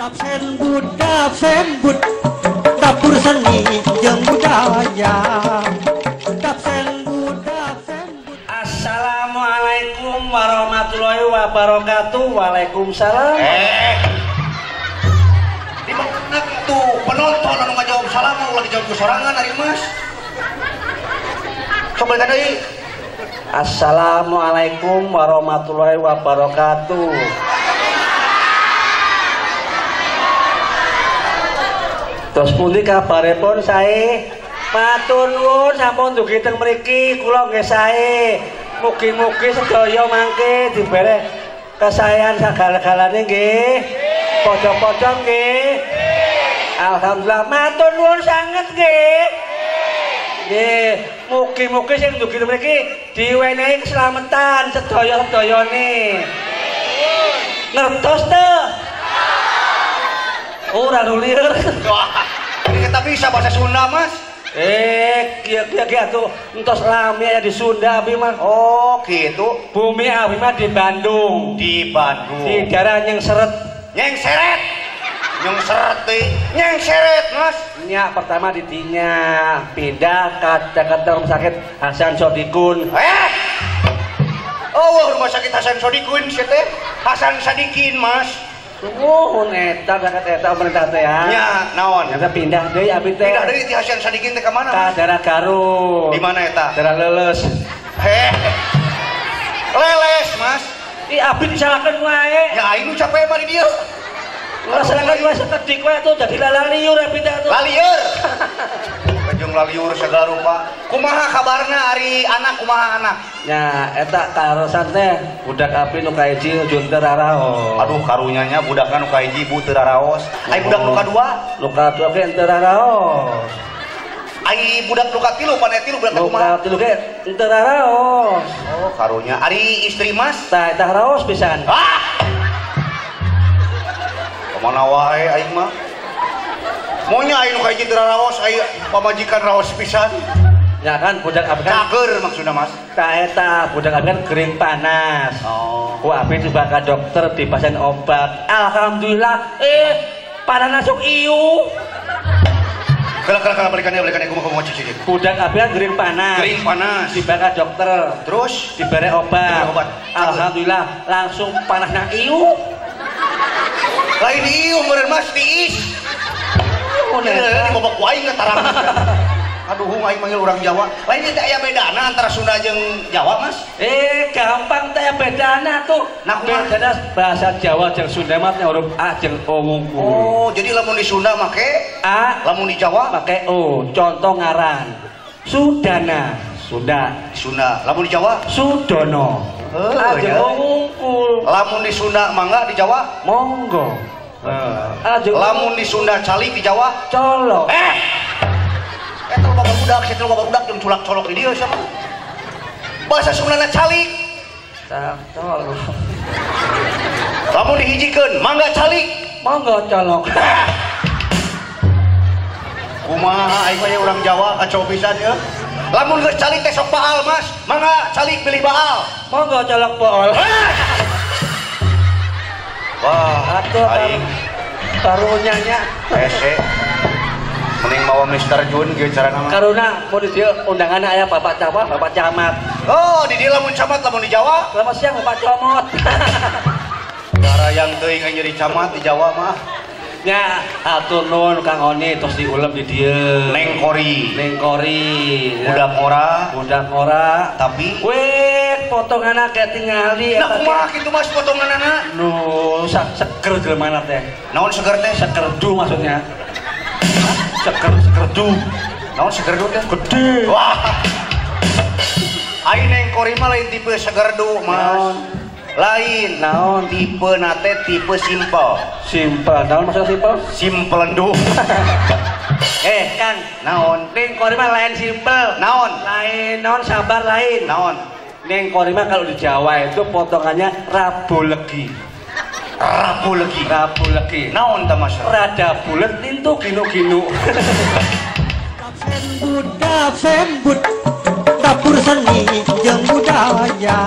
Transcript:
Dap sembut dapur seni jeung budaya. Dap sembut, dap sembut. Assalamualaikum warahmatullahi wabarakatuh. Waalaikumsalam. Di mana tuh penonton anu ngajawab salam ulah dijawab ku sorangan ari Mas. Sok balik deui. Assalamualaikum warahmatullahi wabarakatuh. Terus pundi kabaripun sae? Matur nuwun sampun dugi teng mriki, kula nggih sae. Mugi-mugi sedaya mangke dibere kesaean sagala-galane nggih. Padha-padha nggih. Alhamdulillah matur nuwun sanget nggih. Nggih, mugi-mugi sing dugi teng mriki diwenehi keselamatan sedaya-sedayane. Ngertos teu? Ora nulir. Wah, ini kita bisa bahasa Sunda, Mas. Kieu-kieu atuh entos lami aya di Sunda abi mah. Oh, gitu. Bumi abi mah di Bandung. Di Bandung. Di daerah Nyengseret. Nyengseret. Nyengseret teh. Nyengseret, Mas. Nya pertama di dinya pindah ka Jakarta Rumah Sakit Hasan Sodikun. Oh, Rumah Sakit Hasan Sodikun sih teh. Hasan Sadikin, Mas. Nuhun eta zakat eta pemerintah teh ya. Nya, naon? Nyata pindah deui abi teh. Pindah deui ti Hasan Sadikin teh ka mana? Ka daerah Garut. Di mana eta? Daerah Leles. Heh. Leles, Mas. Ih abi disalahkeun wae. Ya aing nu capek mah di dieu. Ulah salahkeun wae sakedik wae tuh jadi lalaliur abi teh atuh. Lalieur. Kajung laliur segala rupa. Kumaha kabarna ari anak kumaha anak? Ya, eta karosan teh budak abi nu kahiji ujung teu raraos. Aduh karunyanya budakna nu kahiji bu teu raraos. Ai budak nu kadua? Nu kadua ge teu raraos. Ai budak nu katilu pane tilu budak kumaha? Nu katilu ge teu raraos. Oh, karunya. Ari istri Mas? Tah eta raos pisan. Ah. Kamana wae aing mah? Monya aing nu kahiji teu raraos, ai pamajikan raos pisan. Ya kan budak abi kan cager maksudna Mas. Tah eta budak abi kan gering panas. Oh. Ku abi coba ka dokter dipasen obat. Alhamdulillah panas masuk iu. Kala balikan kumaha cici. Budak abi kan gering panas. Gering panas. Dibawa ka dokter. Terus dibere obat. Obat. Alhamdulillah langsung panasna iu. Lain iu meureun Mas tiis. Oh, ini bobok ku aing tarang. Aduh, aing manggil orang Jawa. Lain teh aya bedana antara Sunda jeung Jawa, Mas? Gampang teh aya bedana tuh. Nah, kumaha? Bedana bahasa Jawa jeung Sunda mah huruf A jeung O wungkul. Oh, jadi lamun di Sunda make A, lamun di Jawa make O. Contoh ngaran. Sudana, Sunda. Sunda. Lamun di Jawa Sudono. A jeung O wungkul. Lamun di Sunda mangga, di Jawa monggo. Lamun di Sunda calik, di Jawa colok. Eta loba barudak, saya loba barudak jeung culak colok di dieu siapa? Bahasa Sundana calik. Tah colok. Lamun dihijikeun, mangga calik, monggo colok. Kumaha aing mah urang Jawa kacau pisan ya. Lamun geus calik teh sok baal, Mas. Mangga calik pilih baal. Monggo colok bool. Wah, atuh aing karunya nya. Hese. Mending mawa Mister Jun kieu carana mah. Karuna mun di dieu undanganna aya Bapak Camat, Bapak Camat. Oh, di dieu lamun camat, lamun di Jawa. Selamat siang Bapak Comot. Darayang teuing aing jadi camat di Jawa mah. Nya, atur nuhun Kang Oni tos diulem di dieu. Neng Kori. Neng Kori. Budak ora, budak ora, tapi weh potonganna ketingali. Nah, kumaha kitu Mas potonganana? Nu seger jelema teh. Naon seger teh? Sekerdu maksudnya. Sekerdu. Naon segerdu teh? Gede. Wah. Aing Neng Kori mah lain tipe segerdu, Mas. Naon? Lain. Naon? Tipe nate tipe simple. Simple. Naon maksudnya simple? Simplendu. Kang, naon? Neng Kori mah lain simple. Naon? Lain naon sabar lain. Naon? Neng Kori mah kalau di Jawa itu potongannya Rabu Legi. Rabu Legi. Rabu Legi. Naon ta Mas? Rada bulet nintu ginu-ginu. Dap sembut, dapur seni jeung budaya.